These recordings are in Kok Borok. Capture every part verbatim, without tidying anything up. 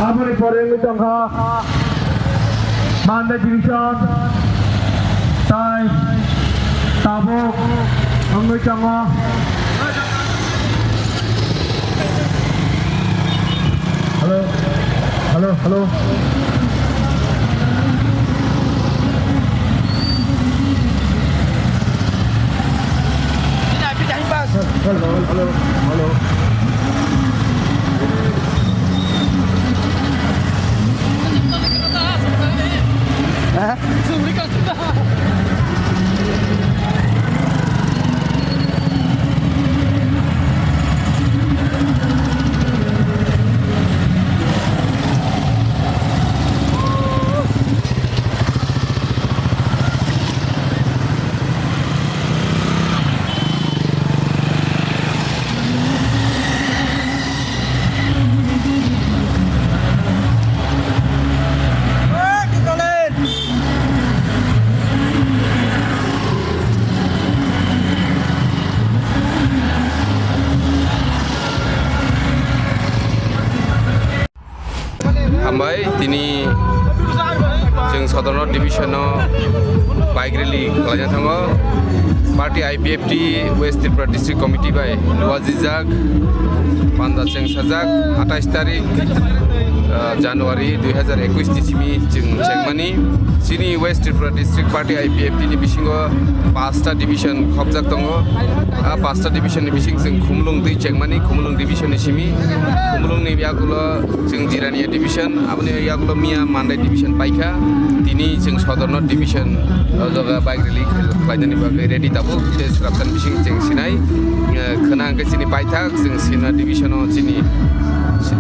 Aboni pore wngwi tongkha Mande division tai tabuk wngwi tongo. Hello, hello, hello. Hello, hello, hello. Hambai, tini chwng Sodorno division-o bike rally khlaina thango. Party I P F T West Tripura District Committee bai luajijak, panda chwng sajak, atais tarik, ah, January dui hazar ekwis ni simi chwng chengmani. Chini West Tripura District Party I P F T ni bisingo pasta division khopjak tongo. Ah, pasta division ni bising chwng Khumulwng twi chengmani, Khumulwng division ni simi, Khumulwng ni yagulo chwng Jirania division, aboni yagulo miya Mandai division paikha. Tini chwng Sodorno division o jaga bike rally khlainani bagwi ready tabuk. Tei swrapsani bising chwng sinai, eh, khwna hwnkhe chini paithak chwng Sina division o chini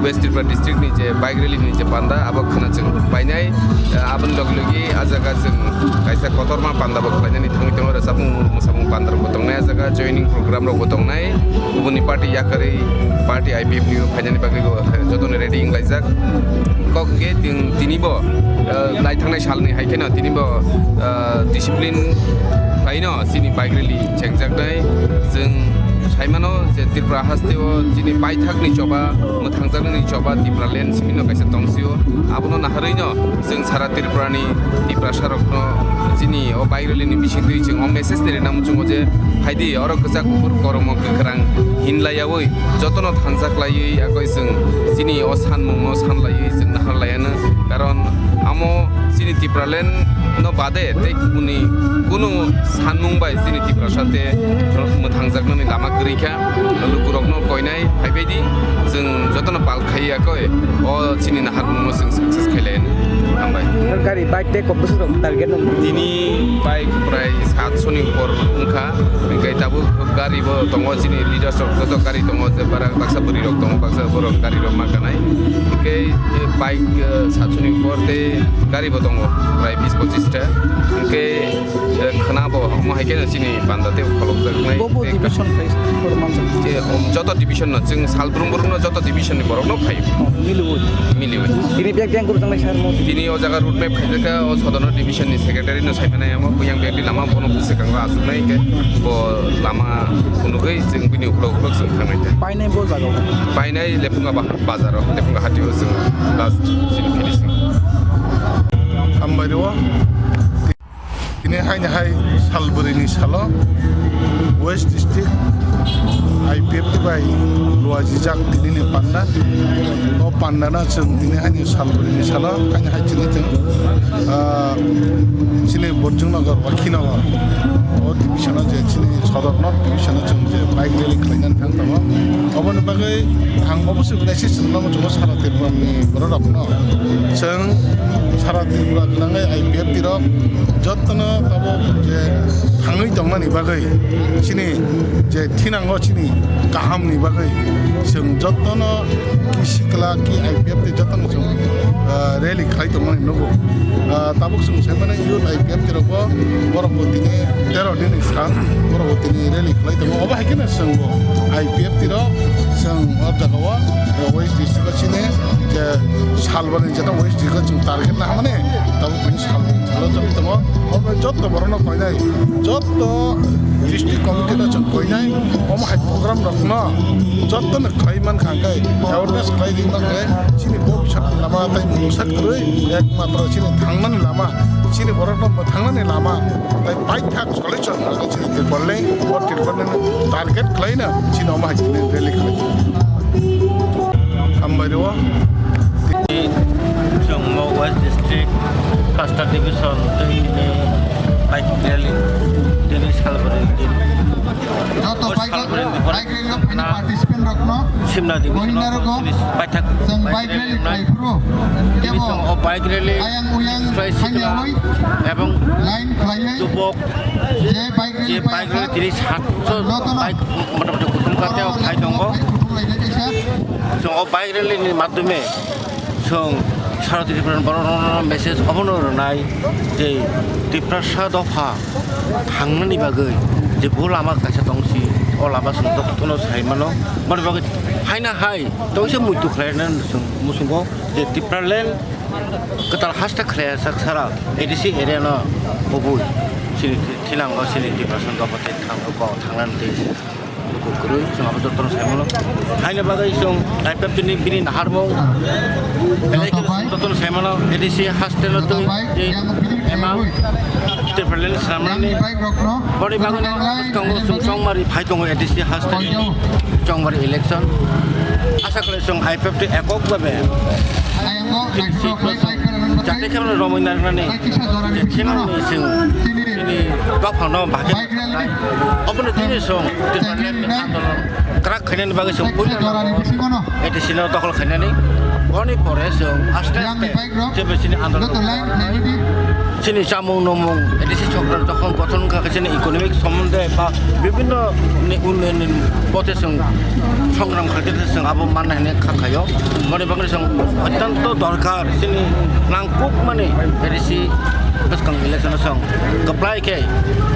West Tripura district ni je bike rally ni je panda abo khwna chwng painai. Eh, aboni logi logi ah jaga chwng kaisa kotorma panda bo khlainani thangwi tongo, rwchapmung mwsamung panda rok bo tongnai ah jaga, joining program rok bo tongnai. Kubuni party yakarwi party I P F ni phainani bagwi bo jotono ready wnglaijak. Kok hwnkhe tin-, tini bo, eh, naithangnai salni hai kheno tini bo, eh, discipline khlaino chini bike rally chengjaknai. Chwng saimano je Tripura hasteo chini paithakni choba, mwthangjaknani choba Tipraland simino kaisa tongsio. Abono naharwino chwng sara Tripurani Tiprasarokno chini o bike rally ni bisingtwi chwng o message ni rina muchungo je, phaidi, oro kwchak kuphur kormo kwkhwrang hinlaiyaui jotono thansa khlaiwi yakoi chwng chini o sanmungno sanlaiwi chwng naharlaiano. Karon amo chini Tipraland no bade tei kubuni kunu sanmung bai chini Tiprasa te mwthangjaknani lama kwrwi kha. Lukurokno koinai phaibaidi, chwng jotono pal khaiya koi o chini naharmungno chwng success khailai. Hambai. Gari bike tei kok bwswk rok target no? Tini bike prai satsho ni upor wngkha. Hingke tabuk gari bo tongo, chini leaders rok joto gari tongo, je bara baksa bwrwi rok tongo, baksa borok gari rok ma kanai. Hingke bike, eh, satsho ni upor tei gari bo tongo prai bis pochis ta. Hingke Eh, khwna bo omo hai khe chini panda tei kholopjaknai Bo bo tei division khai khor manjak. Je, um, joto division no, chwng sal brum brum no joto division ni borok no phai. Oh, miliwi. Miliwi. Tini bag bag gurjak nai sar mo. Tini o jaga road map khaijak kha, o Sodorno division ni secretary no sai mane amo buyang bag di lama bono bwswk kang asuk nai khe bo lama phunugwi chwng bini ukulok ukulok chwng thangnai khe. Painai bo jaga o. Painai Lephunga ba-, bazar o, Lephunga hati o chwng last chini finishing. Hambai rw. Tini haini hai salbwrwini salo West District I P F T bai luajijak tinini panda. O pandano chwng tini haini salbwrwini salo haini hai chini chwng, ah, chini Borjongnagar Wakhinagar o division o je chini Sodor North division o chwng je bike rally khlainani thang tongo. O Aboni bagwi ang obosi message rwna muchungo sara Tripura ni borok rokno. Chwng sara Tripura gwnangwi I P F T rok jottono tabuk je thangwi tongnani bagwi chini je thinango chini kahamni bagwi chwng jottono ki sikla ki I P F T jottono chwng, ah, rally khlai tongmani nugo. Ah, tabuk chwng sai mano youth I P F T rokbo borokbo tini tero din ni sal borokbo tini rally khlai tongo. Obo hai kheno chwngbo I P F T rok chwng o jagao West District o chini je salboni jeta West District o chwng target lahamani tabuk tini salboni salo choli tongo. Obo jotto borokno koinai, jotto district committee no chwng koinai, omo hai program rokno jotto no khlai mankha hwnkhe awareness khlai di mankhe chini bobiswt lama tei mungsa kwrwi ekmatro chini thangnani lama, chini borokno mwthangnani lama tei paithak solution rwgwi chini Tripura le o Tripura le target khlaino chini omo hai chini rally khlai. Hambai rwo. Chwng mo West District, Pastor Division, tei tini bike rally, tini salbari, tini Joto bike, bike rally rok phani participant rokno Simna Division, goinda rogo chini paithak chwng bike rally khlai phuru. Tini chwng o bike rally ayang uyang khlai sikla, ebong line khlaiwi jubok je bike rally je bike rally tini satso bike motamoti kutung kate o phai tongo. Chwng o bike rally ni madhyome chwng sara Tripura ni borok rokno message obono rwnai je Tiprasa dopha thangnani bagwi je bo lama kaisa tongsi o lama chwng jotono sai mano. Boni bagwi haino hai tongse muitu khlaina chwng muchungo je Tipraland kwtal haste khlaiya sak sara A D C area no kubui chini thinango chini Tiprasa dopha tei thango kok thangnani tei. Luku kwrwi chwng abo jotono sai mano. Haino bagwi chwng I P F T ni bini naharmung belai kheno chwng jotono sai mano. A D C haste no twi je ema Tipraland swnamnani boni bagwino bwskango chwng chongmari phai tongo A D C haste chongmari election. Asa khlai chwng I P F T ekok babe jate kheno romwi narwknani je thinani chwng chini dophano bahai Oboni tini chwng Tipraland andolon kwrak khainani bagwi chwng puila A D C no dokhol khainani. Boni pore chwng aste aste T B C ni andolon chini chamung numung A D C sorkar jokhon gothon wngkha khe chini economic sombonde ba bibhinno ni unnoyon ni pothe chwng songram khaikhe chwng abo manna hinwi kha khaio. Boni bagwi chwng ottonto dorkar chini nangkukmani A D C bwskang election o chwng kwplai khe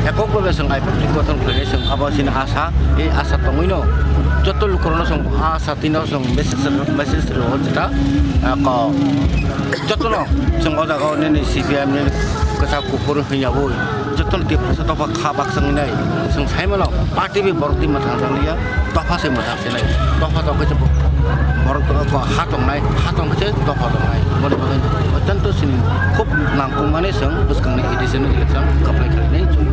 ekok bai chwng I P F T gothon khlainai chwng abo chini asa, ei asa tongwino joto lukurokno chwng asa twino chwng message, message rwo jeta, ah, ko jotono chwng o jaga o nini C P I M ni kwchak kuphur hwnyaui jotono Tiprasa dopha kha baksa wngnai chwng sai mano party bai borok twi mwthang thang liya. Dopha se mwthang sinai, dopha tong khe se borok to ko ha tongnai, ha tong khe se dopha tongnai. Boni bagwi ottonto chini khub nangkukmani chwng bwskangni A D C ni election kwplai khainai chwng.